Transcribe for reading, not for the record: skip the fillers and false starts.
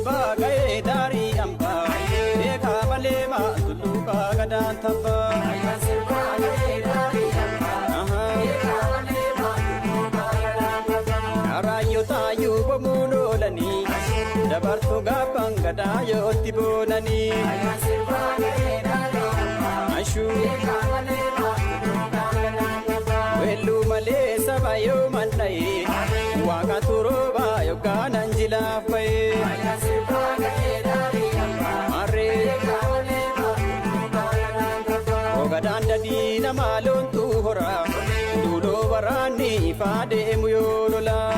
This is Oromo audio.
sirbaa ga'ee daarii hambaa. Beekaa malee maaltu luukaa gadaan tabbaa. Karaayyoo taayyuu bomuun oolanii dabartuu gaaffan gadaa yootti boonanii. Ashuu weelluu malee saba yoo mandha'ee waaqa turoobaa yookaan anjilaaf ba'ee. Marree ogadaan dadii namaa loontuu horaa duuloo waraanni ifaa deemu yoo lolaa.